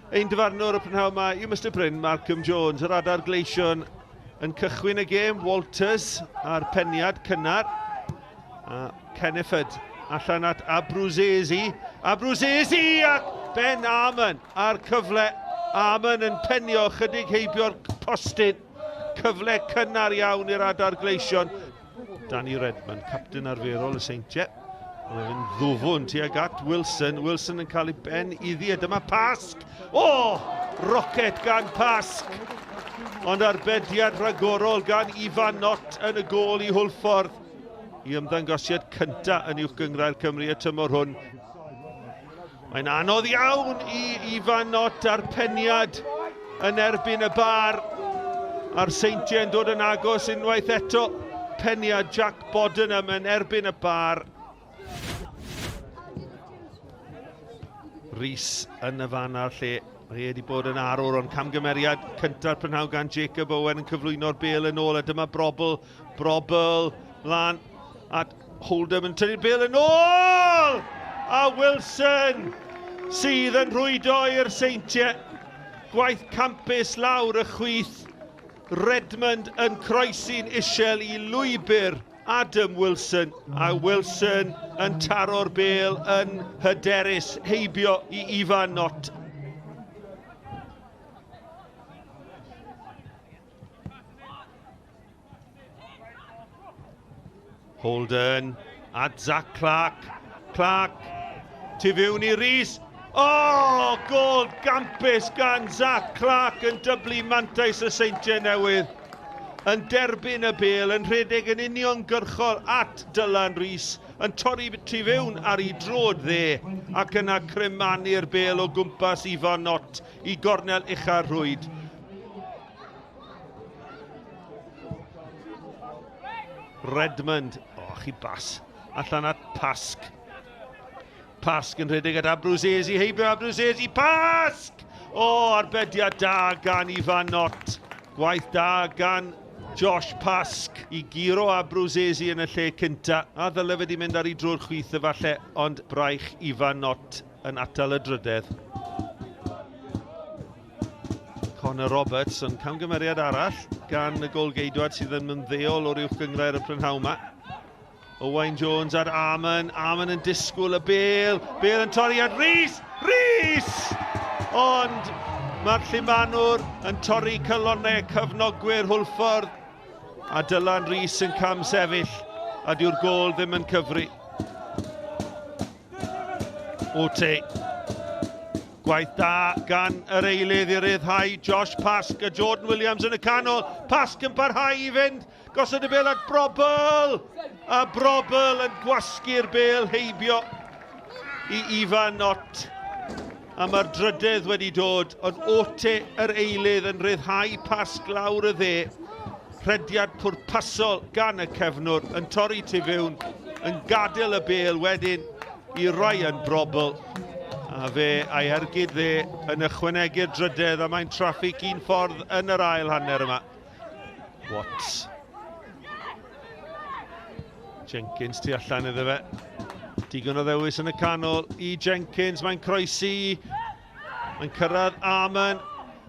Ein dyfarnwr y prynhawn yma yw Mister Bryn Malcolm Jones, yr adar gleision yn cychwyn y gêm, Walters a'r peniad cynnar. A Kenneford allan at Abruzzese. Abruzzese ac Ben Armon a'r cyfle. Armon yn penio chydig heibio'r postyn. Cyfle cynnar iawn i'r adar gleision. Danny Redmond, capten arferol y Seintiau. Mae'n fynd ddwfwn tuag at Wilson. Wilson yn cael ei ben iddi a dyma Pasg. O! Oh, rocet gan Pasg! Ond arbediad rhagorol gan Ifan Nott yn y gôl i Hwlffordd. I ymddangosiad cyntaf yn Uwch Gynghrair Cymru y tymor hwn. Mae'n anodd iawn i Ifan Nott a'r peniad yn erbyn y bar. A'r Seintiau yn dod yn agos unwaith eto. Peniad Jack Bodenham yn erbyn y bar. Rhys yn y fan a'r lle. Mae e wedi bod yn arwr, ond camgymeriad cyntaf prynhawn gan Jacob Owen yn cyflwyno'r bel yn ôl, a dyma Brobl, Brobl, mlaen at Hold'em yn tynnu'r bel yn ôl! A Wilson sydd yn rhwydo i'r Seintiau. Gwaith campus lawr y chwith. Redmond yn croesi'n isel i lwybr Adam Wilson. A Wilson yn taro'r bel yn hyderus heibio i Ifan Nott. Holden at Zach Clark. Clark, tu fewn i Rees. O, oh, gol gampus gan Zach Clark yn dyblu mantais y Seintiau Newydd. Yn derbyn y bel, yn rhedeg yn uniongyrchol at Dylan Rees, yn torri tu fewn ar ei drod dde, ac yna cremanu'r bel o gwmpas Ifan Nott i gornel ucha'r rhwyd. Redmond, o, oh, chi bas, allan at Pasg. Pasg yn rhedeg at Abruzzese, heibio Abruzzese, Pasg! O, oh, arbediad da gan Ifan Nott. Gwaith da gan Josh Pasg i guro Abruzzese yn y lle cynta. A ddyle fe wedi mynd ar ei drwy'r chwith efallai, ond braich Ifan Nott yn atal y drydedd. Connor Roberts yn camgymeriad arall gan y golgeidwad sydd yn ymddeol o'r uwch gynghrair y prynhawn yma. Owain Jones ar Amon, Amon yn disgwyl y bel, bel yn torri at Rhys, Rhys! Ond mae'r llumanwr yn torri calonnau cyfnogwyr Hwlffordd a Dylan Rhys yn cam sefyll a dyw'r gôl ddim yn cyfri. Ote. Gwaith da gan yr eilydd i ryddhau Josh Pask a Jordan Williams yn y canol. Pask yn parhau i fynd. Gosod y bel at Brobl! A Brobl yn gwasgu'r bel heibio i Ifan Nott. A mae'r drydedd wedi dod, ond Ote yr eilydd yn rhyddhau Pasg lawr y dde. Rhediad pwrpasol gan y cefnwr yn torri tu fewn, yn gadael y bel wedyn i Ryan Brobl. A fe a'i ergyd dde yn ychwanegu'r drydedd a mae'n traffig un ffordd yn yr ail hanner yma. Watts. Jenkins tu allan iddo fe. Digon o ddewis yn y canol i Jenkins. Mae'n croesi. Mae'n cyrraedd Amon.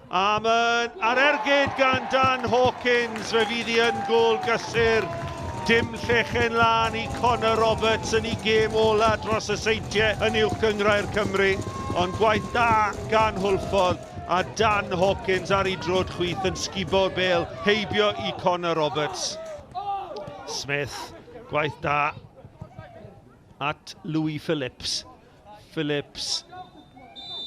Amon ar ergyd gan Dan Hawkins. Fe fydd hi yn gôl gysur. Dim llechen lân i Connor Roberts yn ei gêm ola dros y Seintiau yn Uwch Gynghrair Cymru. Ond gwaith da gan Hwlffordd a Dan Hawkins ar ei drod chwith yn sgubo'r bêl heibio i Connor Roberts. Smith, gwaith da at Louis Phillips. Phillips.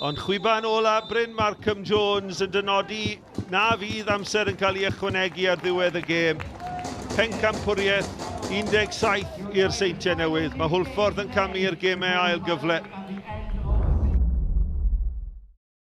Ond chwiban ola Bryn Markham Jones yn dynodi na fydd amser yn cael ei ychwanegu ar ddiwedd y gêm. Pencampwriaeth 17 i'r Seintiau Newydd. Mae Hwlffordd yn camu i'r gemau ail gyfle.